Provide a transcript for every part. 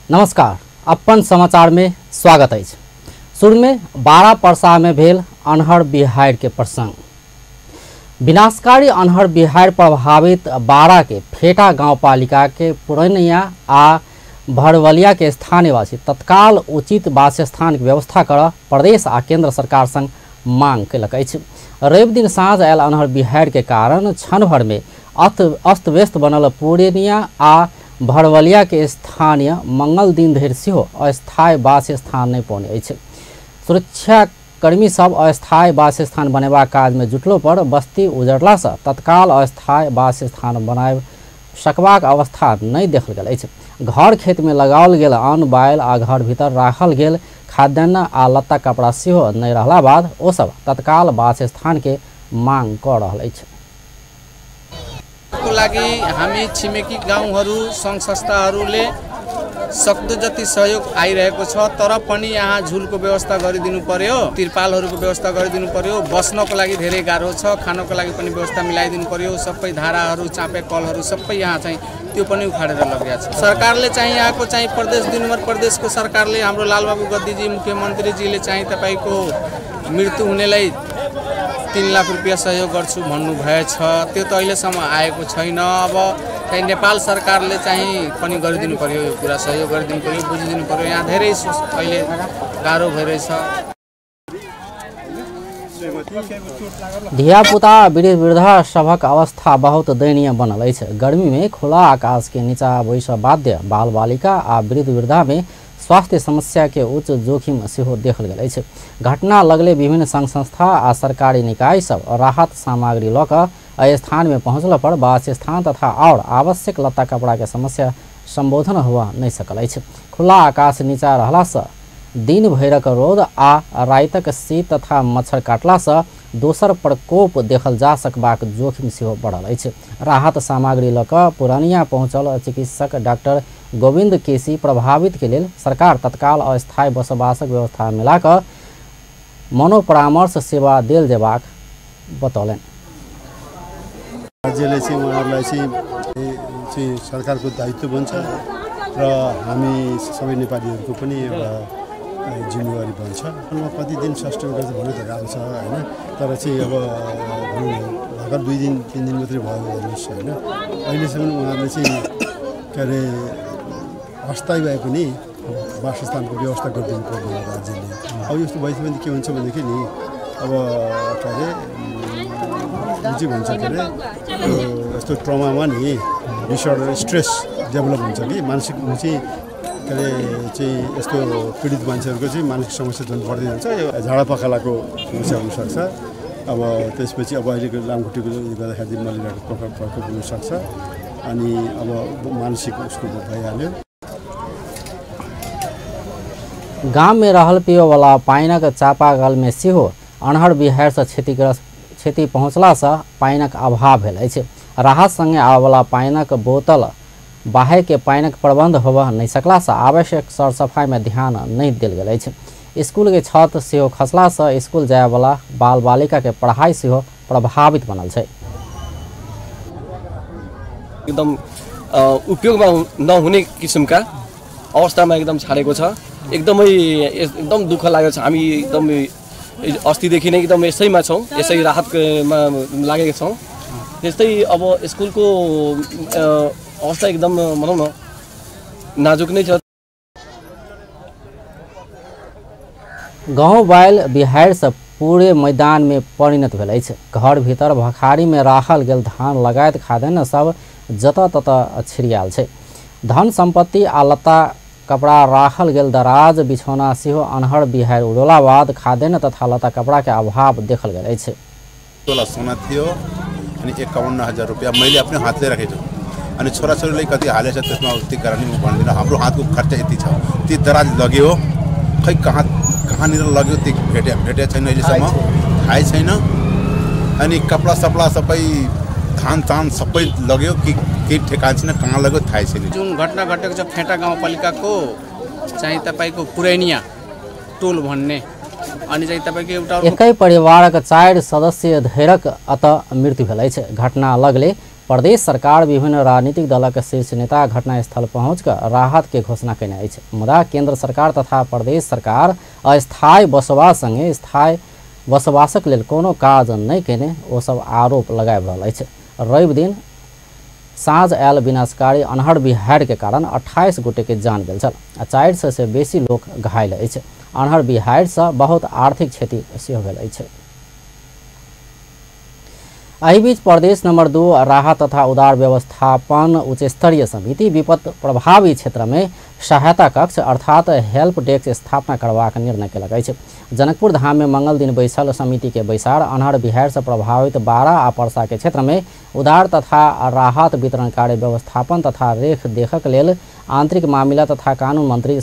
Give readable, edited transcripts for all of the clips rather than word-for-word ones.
नमस्कार, अपन समाचार में स्वागत है। शुरू में 12 परसा में भेल अन्हर बिहार के प्रसंग। विनाशकारी अन्हर बिहार प्रभावित 12 के फेटा गांवपालिका के पुरैनिया आ भरवलिया के स्थानीयवासी तत्काल उचित वासस्थान के व्यवस्था कर प्रदेश आ केंद्र सरकार संग मांग कयलक अछि। रवि दिन साँझ आयल अन्हर बिहार के कारण क्षण भर में अस्त व्यस्त बनल पुरैनिया आ भरवलिया के स्थानीय मंगल दिन धरि सेहो अस्थायी वासस्थान नहीं पौने अछि। सुरक्षा कर्मी सब अस्थायी वासस्थान बनेबाक काज में जुटलो पर बस्ती उजड़ला से तत्काल अस्थायी वासस्थान बनाए सकबाक अवस्था नहीं देखल गेल अछि। घर खेत में लगाओल गेल अन्न बाइल आ घर भीतर राखल गेल खाद्यान्न आ लत्ता कपड़ा सेहो नहीं रहला बाद ओ सब तत्काल वासस्थान के मांग कर रहल अछि। को लागि हामी छिमेकी गाउँहरू सङ्घ संस्थाहरूले सक्दो जति सहयोग आइरहेको छ, तर पनि यहाँ झुलको व्यवस्था गरिदिनु पर्यो, तिरपालहरूको व्यवस्था गरिदिनु पर्यो। बस्नको लागि धेरै गाह्रो छ, खानको लागि पनि व्यवस्था मिलाइदिनु पर्यो। सबै धाराहरू चापे कलहरू सबै यहाँ चाहिँ त्यो पनि उखाडेर लगेको छ। सरकारले चाहिँ यहाँको चाहिँ प्रदेश 2 नम्बर प्रदेशको सरकारले हाम्रो लालबाबु गद्दीजी मुख्यमन्त्रीजीले चाहिँ तपाईँको मृत्यु हुनेलाई 3 लाख रुपियाँ सहयोग गर्छु भन्नुभएछ, त्यो त अहिलेसम्म आएको छैन। अब चाहिँ नेपाल सरकारले चाहिँ पनि गरिदिनु पर्यो, यो कुरा सहयोग गरिदिनु पर्यो, बुझिदिनु पर्यो। यहाँ धेरै अहिले गाह्रो भइरहेछ। धियापुता वृद्ध वृद्धा सभक अवस्था बहुत दयनीय बनल अछि। गर्मी में खुला आकाश के नीचा बैस बाध्य बाल बालिका आ वृद्ध वृद्धा में स्वास्थ्य समस्या के उच्च जोखिम सेहो देखल गेल अछि। घटना लगले विभिन्न संघ संस्था आ सरकारी निकाय सब राहत सामग्री लऽ कऽ एहि स्थान में पहुँचला पर वासस्थान तथा और आवश्यक लत्ता कपड़ा के समस्या संबोधन हुआ नहीं सकल अछि। खुला आकाश नीचा रहला से दिन भरिक रौद आ रातिक शीत तथा मच्छर काटला से दोसर प्रकोप देखल जा सकबाक जोखिम सेहो बढ़ल अछि। राहत सामग्री लऽ कऽ पुरैनिया पहुँचल चिकित्सक डॉक्टर गोविंद केसी प्रभावित के लेल सरकार तत्काल अस्थायी बसोबासक व्यवस्था मिलाकऽ मनोपरामर्श सेवा देल जेबाक बतौलनि। राज्यले चाहिँ उहाँहरूलाई चाहिँ सरकारको दायित्व बन्छ र हामी सबै नेपालीहरूको पनि एउटा जिम्मेवारी बन्छ। कति दिन सस्टेन गर्छ भन्नु त गाह्रो छ होइन, तर चाहिँ अब भनौँ न भर्खर 2 दिन 3 दिन मात्रै भयो भन्नुहोस् होइन। अहिलेसम्म उहाँहरूले चाहिँ के अरे अस्थायी भए पनि वासस्थानको व्यवस्था गरिदिनु पर्यो राज्यले। अब यस्तो भइसक्यो भने के हुन्छ भनेदेखि नि अब के अरे जे भन्छ के अरे यस्तो ट्रमामा नि डिसअर्डर स्ट्रेस डेभलप हुन्छ कि मानसिक चाहिँ के अरे चाहिँ यस्तो पीडित मान्छेहरूको चाहिँ मानसिक समस्या झन् बढ्दै जान्छ। यो झाडा पखालाको समस्या हुनसक्छ। अब त्यसपछि अब अहिलेको लामखुट्टेको गर्दाखेरि मलेरियाको प्रकोप हुनसक्छ अनि अब मानसिक उसको भइहाल्यो। गाम में रहल पियवला पानिक चापाकल में सेहो अन्हर बिहार से क्षति पहुँचला से पानिक अभाव भेल अछि। राहत संगे आबयवला पानिक बोतल बाहे के पानिक प्रबंध होबय नहीं सकला से आवश्यक सरसफाई में ध्यान नहीं देल गेल अछि। स्कूल के छत सेहो खसला से स्कूल जायवला बाल बालिका के पढ़ाई सेहो प्रभावित बनल छै। एकदम उपयोगमा नहुने किसिमका अवस्थामा एकदम छाडेको छ। एकदमै एकदम दुःख लागेको छ। हामी एकदम अस्तिदेखि नै एकदम यसैमा छौँ, यसै राहतमा लागेका छौँ। त्यस्तै अब स्कुलको अवस्था एकदम भनौँ न नाजुक नै छ। गाँव बाइल बिहार से पूरे मैदान में परिणत भेल अछि। घर भीतर भखारी में राखल गेल धान लगायत खाद्यान्न सब जतऽ ततऽ छिड़ियाल छै। धन संपत्ति आ लत्ता कपड़ा राखल गेल दराज बिछौना सेहो अन्हर बिहार उड़ोला बाद खाद्यान्न तथा लत्ता कपड़ा के अभाव देखल गेल अछि। तोला सोना थियो अनि 51,000 रुपियाँ मैले आफ्नो हातले राखेको छु अनि छोराछोरीलाई कति हालेछ त्यसमा त्यो कारण म भन्दिनँ। हाम्रो हातको खर्च यति छ। त्यो दराज लग्यो खै कहाँ कहाँनिर लग्यो त्यो भेटे छैन अहिलेसम्म, थाहै छैन। अनि कपडा सपडा सबै धान तान सबै लग्यो कि केही ठेकान छैन, कहाँ लग्यो थाहै छैन। जुन घटना घटेको छ फेटा गाउँपालिकाको चाहिँ तपाईँको पुरैनिया टोल भन्ने अनि चाहिँ तपाईँको एउटा एकै परिवारक 4 सदस्य धैरक अत मृत्यु भेल अछि। घटना लगले प्रदेश सरकार विभिन्न राजनीतिक दलक शीर्ष नेता घटनास्थल पहुँच कऽ राहत के घोषणा कयने अछि। मुदा केंद्र सरकार तथा प्रदेश सरकार अस्थायी बसोबास संगे स्थायी बसोबासक लेल कोनो काज नहि कयने ओ सब आरोप लगाबि रहल अछि। रवि दिन साँझ आयल विनाशकारी अन्हर बिहाड़ि के कारण 28 गोटे के जान गेल छल आ 400 से बेसी लोक घायल अछि। अन्हर बिहाड़ि से बहुत आर्थिक क्षति सेहो भेल अछि। एहि बीच प्रदेश नंबर 2 राहत तथा उदार व्यवस्थापन उच्च स्तरीय समिति विपद प्रभावी क्षेत्र में सहायता कक्ष अर्थात हेल्प डेस्क स्थापना करबाक निर्णय केलक अछि। जनकपुर धाम में मंगल दिन बैसल समिति के बैसार अन्हर बिहार से प्रभावित 12 आ परसा के क्षेत्र में उदार तथा राहत वितरण कार्य व्यवस्थापन तथा रेख देखक लेल आंतरिक मामिला तथा कानून मंत्री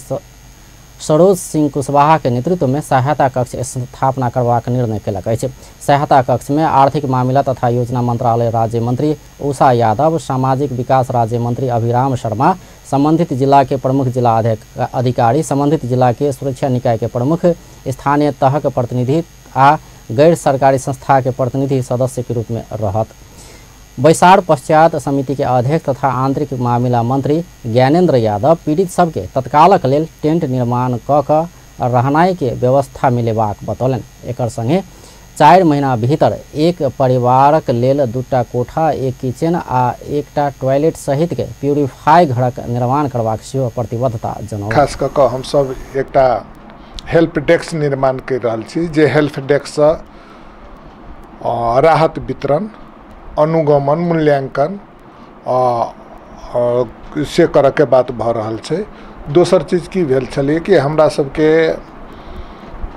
सरोज सिंह कुशवाहा के नेतृत्व में सहायता कक्ष स्थापना करबाक निर्णय केलक अछि। सहायता कक्ष में आर्थिक मामिला तथा योजना मंत्रालय राज्य मंत्री उषा यादव, सामाजिक विकास राज्य मंत्री अभिराम शर्मा, संबंधित जिला के प्रमुख जिला अधिकारी, संबंधित जिला के सुरक्षा निकाय के प्रमुख, स्थानीय तहक प्रतिनिधि आ गैर सरकारी संस्था के प्रतिनिधि सदस्य के रूप में रहत। बैसार पश्चात समिति के अध्यक्ष तथा आंतरिक मामिला मंत्री ज्ञानेन्द्र यादव पीड़ित सबके तत्कालक लेल टेंट निर्माण क क रहनाइ के व्यवस्था मिलेबाक बतौलनि। एकर संगे 4 महीना भीतर एक परिवारक लेल 2टा कोठा, 1 किचन आ 1टा टॉयलेट सहित के प्यूरिफाई घरक निर्माण करबाक सेहो प्रतिबद्धता जनौलनि। खास क क हमसब एकटा हेल्प डेस्क निर्माण कर रहल छी, जे हेल्प डेस्क से राहत वितरण, अनुगमन, मूल्यांकन से करके बात भऽ रहल छै। दोसर चीज की भेल छलै कि हमरा सबके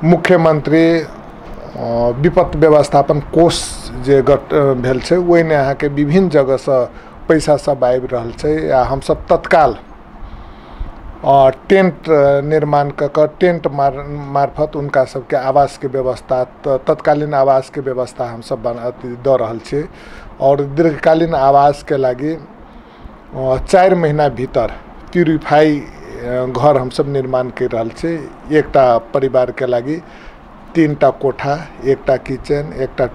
मुख्यमंत्री विपत्ति व्यवस्थापन कोष जे भेल छै ओहिमे अहाँके विभिन्न जगहसँ पैसा सब आबि रहल छै आ हमसब तत्काल टेंट निर्माण कऽ कऽ टेंट मार्फत उनका सबके आवासके व्यवस्था, तत्कालीन आवासके व्यवस्था हमसब दऽ रहल छी। और दीर्घकालीन आवासके लागि 4 महीना भीतर प्यूरिफाई घर हमसब निर्माण कर रहल छी। एकटा परिवारके लागि 3टा कोठा, 1टा किचन, 1टा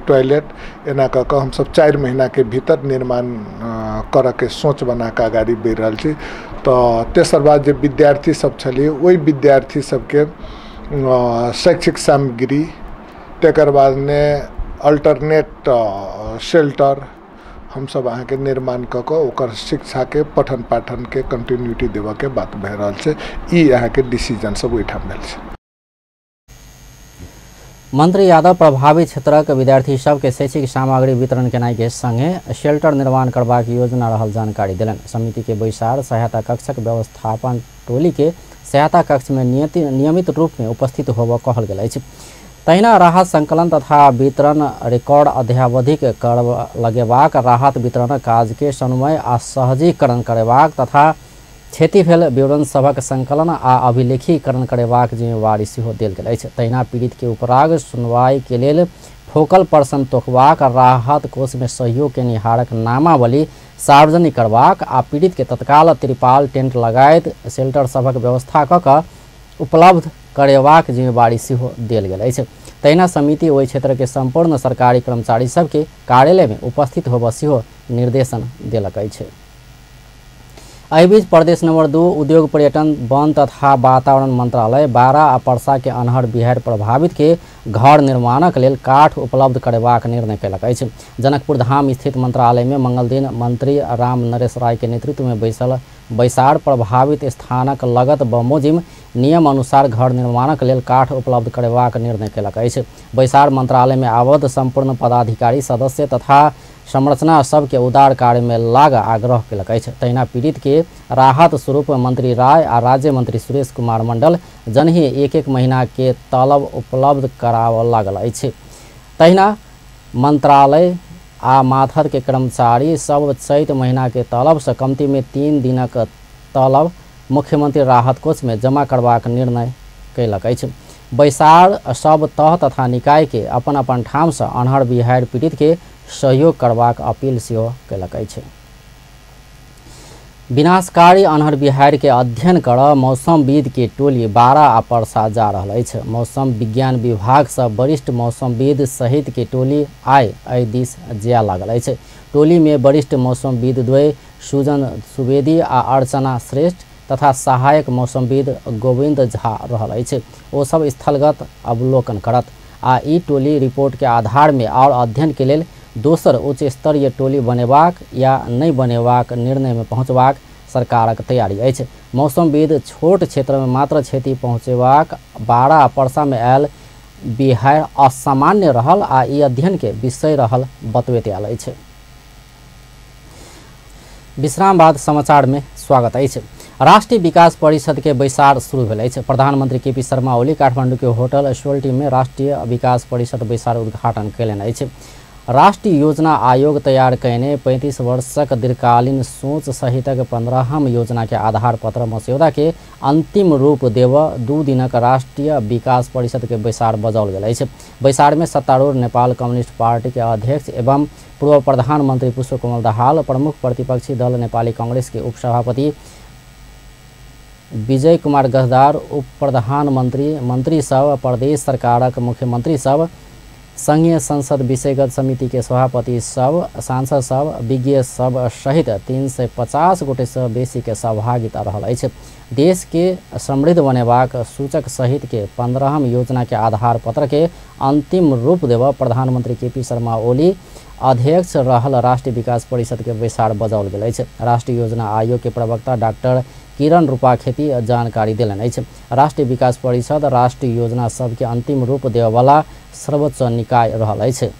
टॉयलेट एना कऽ कऽ हमसब 4 महीनाके भीतर निर्माण करऽके सोच बना कऽ अगाडि बढ़ि रहल छी। तऽ तेसर बात जे विद्यार्थी सब छलियै ओहि विद्यार्थी सबके शैक्षिक सामग्री, तकर बादमे अल्टरनेट शेल्टर हमसब अहाँके निर्माण कऽ कऽ ओकर शिक्षाके पठन पाठनके कंटिन्यूटी देबऽके बात भए रहल छै। ई अहाँके डिसीजन सब ओहिठाम भेल छै। मंत्री यादव प्रभावित क्षेत्रक विद्यार्थी सबके शैक्षिक सामग्री वितरण केनाइ के संगे शेल्टर निर्माण करबाक योजना रहल जानकारी देलनि। समिति के बैसार सहायता कक्षक व्यवस्थापन टोली के सहायता कक्ष में नियमित रूप में उपस्थित होबऽ कहल गेल अछि। तहिना राहत संकलन तथा वितरण रिकॉर्ड अद्यावधिक कर लगेबाक, राहत वितरण काज के समन्वय आ सहजीकरण करेबाक तथा क्षति भेल विवरण सभक संकलन आ अभिलेखीकरण करेबाक जिम्मेवारी सेहो देल गेल अछि। तहिना पीड़ित के उपराग सुनवाई के लेल फोकल पर्सन तोकबाक, राहत कोष में सहयोग केनिहारक नामावली सार्वजनिक करबाक आ पीड़ित के तत्काल त्रिपाल टेंट लगायत शेल्टर सभक व्यवस्था कऽ कऽ उपलब्ध करेबाक जिम्मेवारी सेहो देल गेल अछि। तहिना समिति ओहि क्षेत्र के संपूर्ण सरकारी कर्मचारी सबके कार्यालय में उपस्थित होबऽ सेहो निर्देशन देलक अछि। एहि बीच प्रदेश नंबर 2 उद्योग पर्यटन वन तथा वातावरण मंत्रालय 12 आ परसा के अन्हर बिहार प्रभावित के घर निर्माणक लेल काठ उपलब्ध करेबाक निर्णय केलक अछि। जनकपुर धाम स्थित मंत्रालय में मंगल दिन मंत्री राम नरेश राय के नेतृत्व में बैसल बैसार प्रभावित स्थानक लगत बमोजिम नियम अनुसार घर निर्माणक लेल काठ उपलब्ध करेबाक निर्णय केलक अछि। बैसार मंत्रालय में आबद्ध संपूर्ण पदाधिकारी सदस्य तथा संरचना सबके उदार कार्य में लाग आग्रह केलक अछि। तहिना पीड़ित के राहत स्वरूप मंत्री राय आ राज्य मंत्री सुरेश कुमार मंडल जनही 1-1 महीना के तलब उपलब्ध कराबऽ लागल अछि। तहिना मंत्रालय आ माथर के कर्मचारी सब चैत महीना के तलब से कमती में 3 दिनक तलब मुख्यमंत्री राहत कोष में जमा करबाक निर्णय केलक अछि। बैसार सब तह तथा निकाय के अपन अपन ठाम से अन्हर बिहार पीड़ित के सहयोग करबाक अपील सेहो केलक अछि। विनाशकारी अन्हर बिहार के अध्ययन कर मौसमविद के टोली 12 आ परसा जा रहल अछि। मौसम विज्ञान विभाग से वरिष्ठ मौसमविद सहित के टोली आइ एहि दिस जाय लागल अछि। टोली में वरिष्ठ मौसमविद द्वय सुजन सुवेदी आ अर्चना श्रेष्ठ तथा सहायक मौसमविद गोविंद झा रहल अछि। ओ सब स्थलगत अवलोकन करत आ ई टोली रिपोर्ट के आधार में और अध्ययन के लेल दोसर उच्च स्तरीय टोली बनेबाक या नहि बनेबाक निर्णय में पहुँचबाक सरकारक तैयारी अछि। मौसमविद छोट क्षेत्र में मात्र क्षति पहुँचेबाक बारा पर्सा में आयल बिहार असामान्य रहल आ ई अध्ययन के विषय रहल बतबैत आयल अछि। विश्राम बाद समाचार में स्वागत अछि। राष्ट्रीय विकास परिषद के बैसार शुरू भेल अछि। प्रधानमंत्री केपी शर्मा ओली काठमांडू के होटल सोल्टी में राष्ट्रीय विकास परिषद बैसार उद्घाटन कयलनि अछि। राष्ट्रीय योजना आयोग तैयार कयने 35 वर्षक दीर्घकालीन सोच सहितक 15हम योजना के आधार पत्र मस्यौदा के अंतिम रूप देव 2 दिनक राष्ट्रीय विकास परिषद के बैसार बजाओल गेल अछि। बैसार में सत्तारूढ़ नेपाल कम्युनिस्ट पार्टी के अध्यक्ष एवं पूर्व प्रधानमंत्री पुष्पकमल दाहाल, प्रमुख प्रतिपक्षी दल नेपाली कांग्रेस के उपसभापति विजय कुमार गजदार, उप प्रधानमंत्री, मंत्री सब, प्रदेश सरकारक मुख्यमंत्री सब, संघीय संसद विषयगत समिति के सभापति सब, सांसद सब, विज्ञ सब सहित 350 गोटे से बेसी के सहभागिता रहल अछि। देश के समृद्ध बनेबाक सूचक सहित के 15हम योजना के आधार पत्र के अंतिम रूप देव प्रधानमंत्री केपी शर्मा ओली अध्यक्ष रहल राष्ट्रीय विकास परिषद के बैसार बजाओल गेल अछि। राष्ट्रीय योजना आयोग के प्रवक्ता डॉक्टर किरण रूपाखेती जानकारी देलनि अछि। राष्ट्रीय विकास परिषद राष्ट्रीय योजना सबके अंतिम रूप देववाला सर्वोच्च निकाय रहल अछि।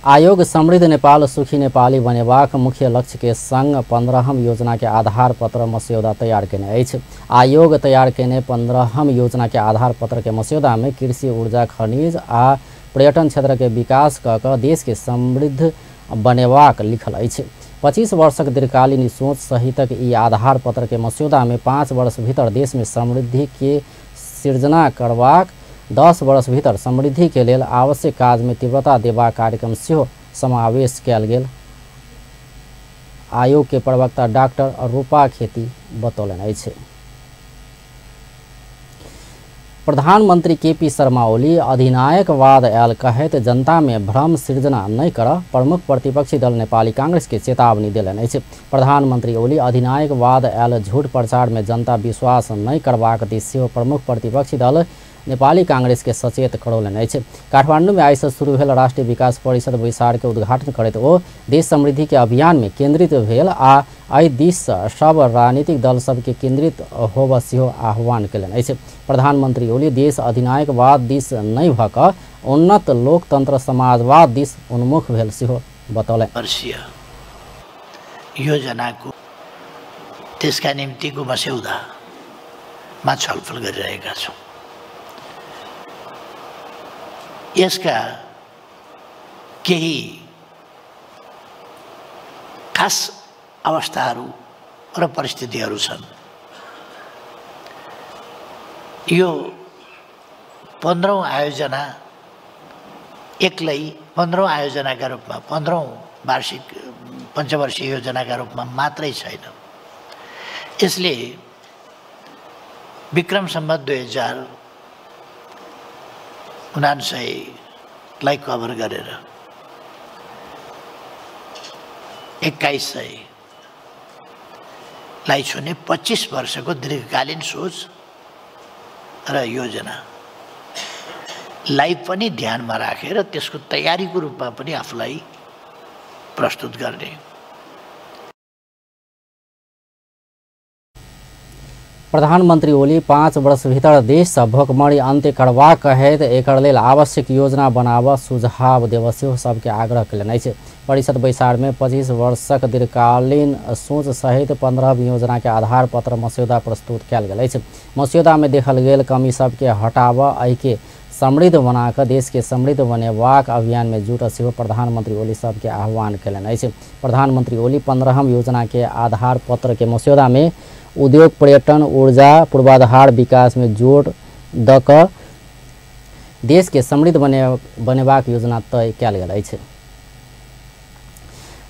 आयोग समृद्ध नेपाल सुखी नेपाली बनेबाक मुख्य लक्ष्य के संग 15हम योजना के आधार पत्र मस्यौदा तैयार केने अछि। आयोग तैयार केने 15हम योजना के आधार पत्र के मस्यौदा में कृषि, ऊर्जा, खनिज आ पर्यटन क्षेत्र के विकास क क देश के समृद्ध बनेबाक लिखल अछि। 25 वर्षक दीर्घकालीन सोच सहितक ई आधार पत्र के मस्यौदा में 5 वर्ष भीतर देश में समृद्धि के सृजना करबाक, 10 वर्ष भीतर समृद्धि के लेल आवश्यक काज में तीव्रता देबाक कार्यक्रम सेहो समावेश कयल गेल आयोग के प्रवक्ता डॉक्टर रूपा खेती बतौलनि अछि। प्रधानमंत्री केपी शर्मा ओली अधिनायकवाद आयल कहैत जनता में भ्रम सृजना नहि कर प्रमुख प्रतिपक्षी दल नेपाली कांग्रेस के चेतावनी देलनि अछि। प्रधानमंत्री ओली अधिनायकवाद आयल झूठ प्रचार में जनता विश्वास नहि करबाक दिस सेहो प्रमुख प्रतिपक्षी दल नेपाली कांग्रेस के सचेत करौलनि अछि। काठमांडू में आइ से शुरू भेल राष्ट्रीय विकास परिषद बैसार के उद्घाटन करैत ओ देश समृद्धि के अभियान में केंद्रित भेल आ एहि दिस सब राजनीतिक दल सबके केंद्रित होबऽ सेहो आह्वान कयलनि अछि। प्रधानमंत्री ओली देश अधिनायकवाद दिस नहि भऽ कऽ उन्नत लोकतंत्र समाजवाद दिस उन्मुख भेल सेहो बतौलनि। वर्षीय योजनाको त्यसका निम्तिको मस्यौदामा छलफल गरिरहेका छौँ। यसका केही खास अवस्थाहरू र परिस्थितिहरू छन्। यो 15औं आयोजना एक्लै 15औं आयोजनाका रूपमा 15औं वार्षिक पञ्चवर्षीय योजनाका रूपमा मात्रै छैन। यसले विक्रम सम्वत 2079लाई कभर गरेर 2100लाई छुने 25 वर्षको दीर्घकालीन सोच र योजनालाई पनि ध्यानमा राखेर त्यसको तयारीको रूपमा पनि आफूलाई प्रस्तुत गर्ने। प्रधानमंत्री ओली 5 वर्ष भीतर देश से भोकमरी अंत्य करबाक कहैत एकर लेल आवश्यक योजना बनाबऽ सुझाव देबऽ सेहो सबके आग्रह कयलनि अछि। परिषद बैसार में 25 वर्षक दीर्घकालीन सोच सहित 15 योजना के आधार पत्र मस्यौदा प्रस्तुत कयल गेल अछि। मस्यौदा में देखल गेल कमी सबके हटाबऽ, एहिके समृद्ध बना कऽ देश के समृद्ध बनेबाक अभियान में जुटऽ सेहो प्रधानमंत्री ओली सबके आह्वान कयलनि अछि। प्रधानमंत्री ओली 15हम योजना के आधार पत्र के मस्यौदा में उद्योग, पर्यटन, ऊर्जा, पूर्वाधार विकास में जोर दऽ कऽ देश के समृद्ध बनेबाक योजना तय कयल गेल अछि।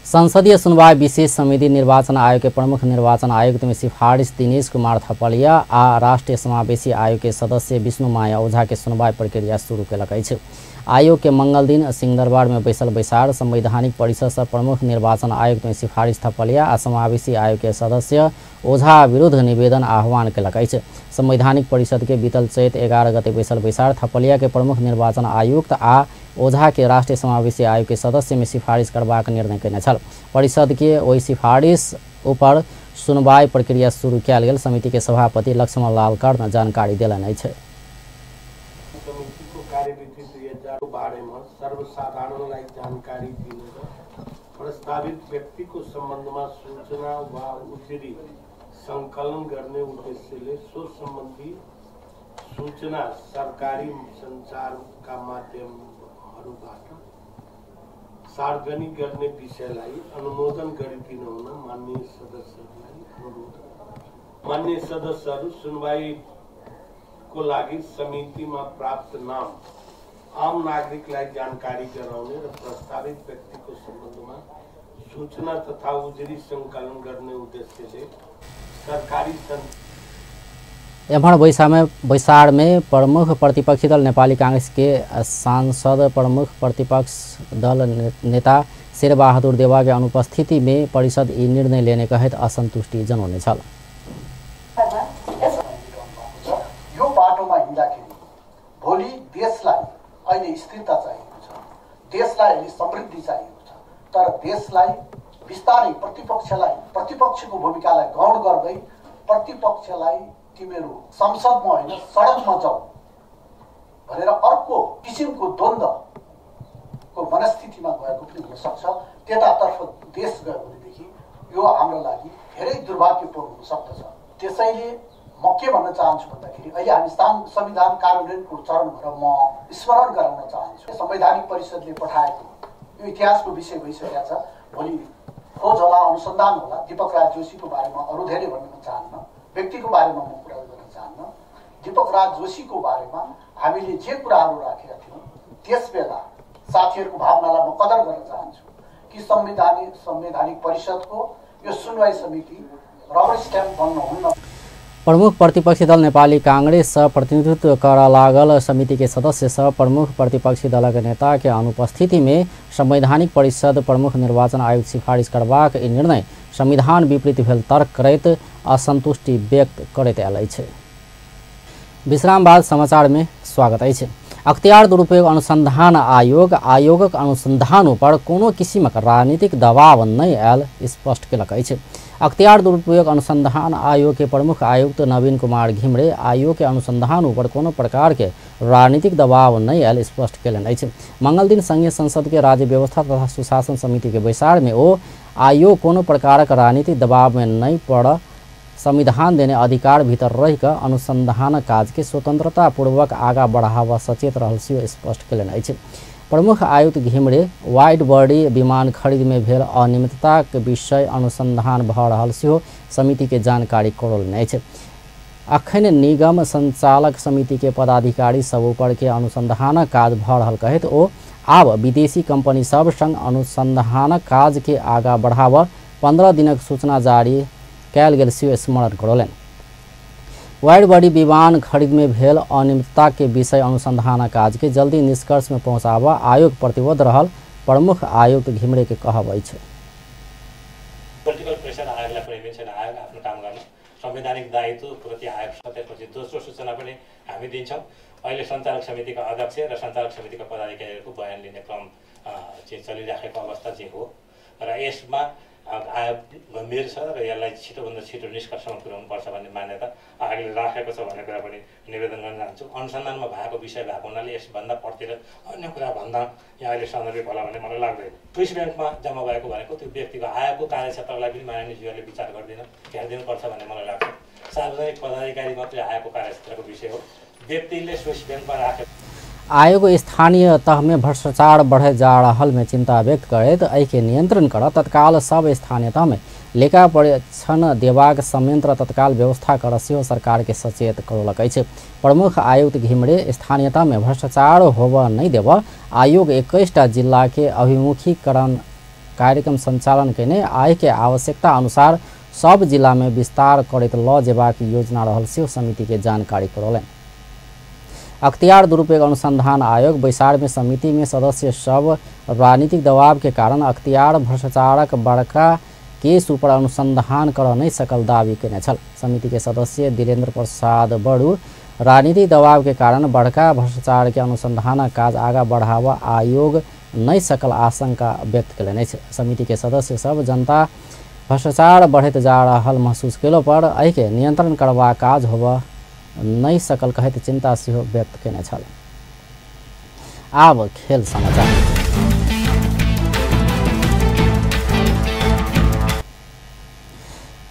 संसदीय सुनवाई विशेष समिति निर्वाचन आयोग के प्रमुख निर्वाचन आयुक्त में सिफारिश दिनेश कुमार थपलिया आ राष्ट्रीय समावेशी आयोग के सदस्य विष्णु माया ओझा के सुनवाई प्रक्रिया शुरू केलक अछि। आयोग के मंगल दिन सिंहदरबार में बैसल बैसार संवैधानिक परिषद से प्रमुख निर्वाचन आयुक्त में सिफारिश थपलिया आ समावेशी आयोग के सदस्य ओझा विरुद्ध निवेदन आह्वान केलक अछि। संवैधानिक परिषद के बीतल चैत 11 गते बैसल बैसार थपलिया के प्रमुख निर्वाचन आयुक्त आ ओझा के राष्ट्रीय समावेशी आयोग के सदस्य में सिफारिश करबाक निर्णय केने छल। परिषद के ओहि सिफारिश ऊपर सुनवाई प्रक्रिया शुरू कयल गेल समिति के सभापति लक्ष्मण लाल कर्ण जानकारी देलनि अछि। समितिको कार्यविधि 2000 बारेमा सर्वसाधारणलाई जानकारी दिने र प्रस्तावित व्यक्तिको सम्बन्धमा सूचना वा उजुरी सङ्कलन गर्ने उद्देश्यले सो सम्बन्धी सूचना सरकारी सञ्चारका माध्यमहरूबाट सार्वजनिक गर्ने विषयलाई अनुमोदन गरिदिनु हुन माननीय सदस्यहरूलाई अनुरोध। माननीय सदस्यहरू, सुनवाईको लागि समितिमा प्राप्त नाम आम नागरिकलाई जानकारी गराउने र प्रस्तावित व्यक्तिको सम्बन्धमा सूचना तथा उजुरी सङ्कलन गर्ने उद्देश्यले सरकारी एम्हर बैसार में प्रमुख प्रतिपक्षी दल नेपाली कांग्रेस के सांसद प्रमुख प्रतिपक्ष दल नेता शेरबहादुर देवा के अनुपस्थिति में परिषद ई निर्णय लेने कहैत असंतुष्टि जनौने छल। यो बाटोमा हिँड्दाखेरि भोलि देशलाई अहिले स्थिरता चाहिएको छ, देशलाई अहिले समृद्धि चाहिएको छ, तर देशलाई बिस्तारै प्रतिपक्षलाई प्रतिपक्षको भूमिकालाई गौण गर्दै प्रतिपक्षलाई तिमीहरू संसदमा होइन सडकमा जाऊ भनेर अर्को किसिमको द्वन्द्वको मनस्थितिमा गएको पनि हुनसक्छ। त्यतातर्फ देश गयो भनेदेखि यो हाम्रो लागि धेरै दुर्भाग्यपूर्ण हुन सक्दछ। त्यसैले म के भन्न चाहन्छु भन्दाखेरि अहिले हामी संविधान कार्यान्वयनको चरण भएर म स्मरण गराउन चाहन्छु। संवैधानिक परिषदले पठाएको यो इतिहासको विषय भइसकेको छ। भोलि खोज होला, अनुसन्धान होला। दीपक राज जोशीको बारेमा अरू धेरै भन्न म चाहन्न, व्यक्तिको बारेमा म कुरा गर्न चाहन्न। दीपक राज जोशीको बारेमा हामीले जे कुराहरू राखेका थियौँ त्यस बेला साथीहरूको भावनालाई म कदर गर्न चाहन्छु कि संवैधानिक परिषदको यो सुनवाई समिति रबर स्ट्याम्प बन्नुहुन्न। प्रमुख प्रतिपक्षी दल नेपाली कांग्रेस प्रतिनिधित्व कर लागल समिति के सदस्य सह प्रमुख प्रतिपक्षी दल के नेता के अनुपस्थिति में संवैधानिक परिषद प्रमुख निर्वाचन आयुक्त सिफारिश करबाक ई निर्णय संविधान विपरीत भेल तर्क करैत असंतुष्टि व्यक्त करैत आयल अछि। विश्राम बाद समाचार में स्वागत अछि। अख्तियार दुरुपयोग अनुसंधान आयोग आयोगक अनुसंधान ऊपर कोनो किसिमक राजनीतिक दबाव नहि आयल स्पष्ट केलक अछि। अख्तियार दुरुपयोग अनुसंधान आयोग के प्रमुख आयुक्त नवीन कुमार घिमरे आयोग के अनुसंधान ऊपर कोनो प्रकार के राजनीतिक दबाव नहि आयल स्पष्ट केलनि अछि। मंगलदिन संघीय संसद के राज्य व्यवस्था तथा सुशासन समिति के बैसार में ओ आयोग कोनो प्रकारक राजनीतिक दबाव में नहि पड़ संविधान देने अधिकार भीतर रहिकऽ अनुसंधान काज के स्वतंत्रतापूर्वक आगा बढ़ावा सचेत रहल सेहो स्पष्ट केलनि अछि। प्रमुख आयुक्त घिमरे वाइड बॉडी विमान खरीद में भेल अनियमितताक विषय अनुसंधान भऽ रहल सेहो समिति के जानकारी करौलनि अछि। अखन निगम संचालक समिति के पदाधिकारी सब ऊपर के अनुसंधानक काज भऽ रहल कहैत ओ आब विदेशी कंपनी सब संग अनुसंधानक काज के आगा बढ़ावा 15 दिनक सूचना जारी कयल गेल सेहो स्मरण करौलनि। वाइड बॉडी विमान खरीद में भेल अनियमितता के विषय अनुसंधान काज के जल्दी निष्कर्ष में पहुंचाबऽ आयोग प्रतिबद्ध रहल प्रमुख आयुक्त घिमरे के कहब अछि। पोलिटिकल प्रेसर आयोगलाई पनि छैन, आयोग आफ्नो काम गर्न संवैधानिक दायित्वप्रति आयोग छ। त्यसपछि दोस्रो सूचना पनि हामी दिन्छौँ। अहिले सञ्चालक समितिका अध्यक्ष र सञ्चालक समितिका पदाधिकारीहरूको बयान लिने क्रम चाहिँ चलिराखेको अवस्था चाहिँ हो र यसमा आयोग गम्भीर छ र यसलाई छिटोभन्दा छिटो निष्कर्षमा पुर्याउनुपर्छ भन्ने मान्यता आयोगले राखेको छ भन्ने कुरा पनि निवेदन गर्न चाहन्छु। अनुसन्धानमा भएको विषय भएको हुनाले यसभन्दा पढ्तिर अन्य कुरा भन्दा यहाँ अहिले सन्दर्भिक होला भन्ने मलाई लाग्दैन। स्विस ब्याङ्कमा जम्मा भएको भनेको त्यो व्यक्तिको आयोगको कार्यक्षेत्रलाई पनि माननीयज्यूहरूले विचार गरिदिन हेरिदिनुपर्छ भन्ने मलाई लाग्छ। सार्वजनिक पदाधिकारी मात्रै आयोगको कार्यक्षेत्रको विषय हो, व्यक्तिले स्विस ब्याङ्कमा राखे। आयोग स्थानीय तह में भ्रष्टाचार बढ़े जा रहल में चिंता व्यक्त करैत एहिके नियंत्रण कर तत्काल सब स्थानीय तह में लेखा परीक्षण देबाक संयंत्र तत्काल व्यवस्था कर सेहो सरकार के सचेत करौलक अछि। प्रमुख आयुक्त घिमरे स्थानीय तह में भ्रष्टाचार होबऽ नहि देबऽ आयोग 21टा जिला के अभिमुखीकरण कार्यक्रम संचालन केने आय के आवश्यकता अनुसार सब जिला में विस्तार करैत ल जेबाक योजना रहल सेहो समिति के जानकारी करौलनि। अख्तियार दुरुपयोग अनुसंधान आयोग बैसार में समिति में सदस्य सब राजनीतिक दबाव के कारण अख्तियार भ्रष्टाचारक बड़का केस ऊपर अनुसंधान कर नहीं सकल दावी केने छल। समिति के सदस्य दिलेन्द्र प्रसाद बड़ू राजनीतिक दबाव के कारण बड़का भ्रष्टाचार के अनुसंधान काज आगा बढ़ावा आयोग नहीं सकल आशंका व्यक्त केलनि अछि। समिति के सदस्य सब जनता भ्रष्टाचार बढ़ैत जा रहल महसूस केलो पर एहिके नियंत्रण करबाक काज होबऽ नहीं सकल कहैत चिंता सेहो व्यक्त केने छल। आब खेल समाचार।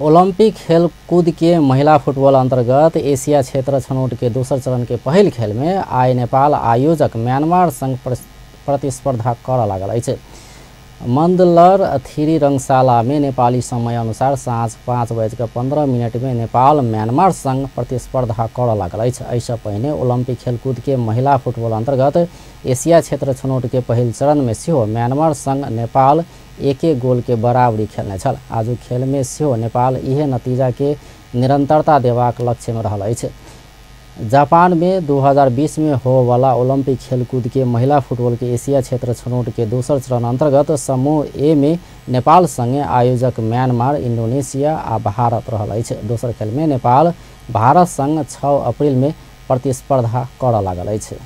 ओलंपिक खेलकूद के महिला फुटबॉल अंतर्गत एशिया क्षेत्र छनौट के दोसर चरण के पहिल खेल में आइ नेपाल आयोजक म्यांमार संग प्रतिस्पर्धा करऽ लागल अछि। मंदलर थीरी रंगशाला में नेपाली समय अनुसार साँझ 5:15 में नेपाल म्यांमार संग प्रतिस्पर्धा करऽ लागल अछि। एहिसँ पहिने ओलंपिक खेलकूद के महिला फुटबॉल अंतर्गत एशिया क्षेत्र छनौट के पहिल चरण में सेहो म्यांमार संग नेपाल 1-1 गोल के बराबरी खेलने छल। आजुक खेल में सेहो नेपाल इहे नतीजा के निरंतरता देबाक लक्ष्य में रहल अछि। जापान में 2020 में होवाला ओलंपिक खेलकूद के महिला फुटबॉल के एशिया क्षेत्र छनौट के दोसर चरण अंतर्गत समूह ए में नेपाल संगे आयोजक म्यांमार, इंडोनेशिया आ भारत रहल अछि। दोसर खेल में नेपाल भारत संग 6 अप्रैल में प्रतिस्पर्धा करऽ लागल अछि।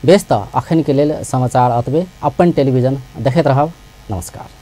बेस त अखन के लेल समाचार अतबे। अपन टेलीविजन देखैत रहब। नमस्कार।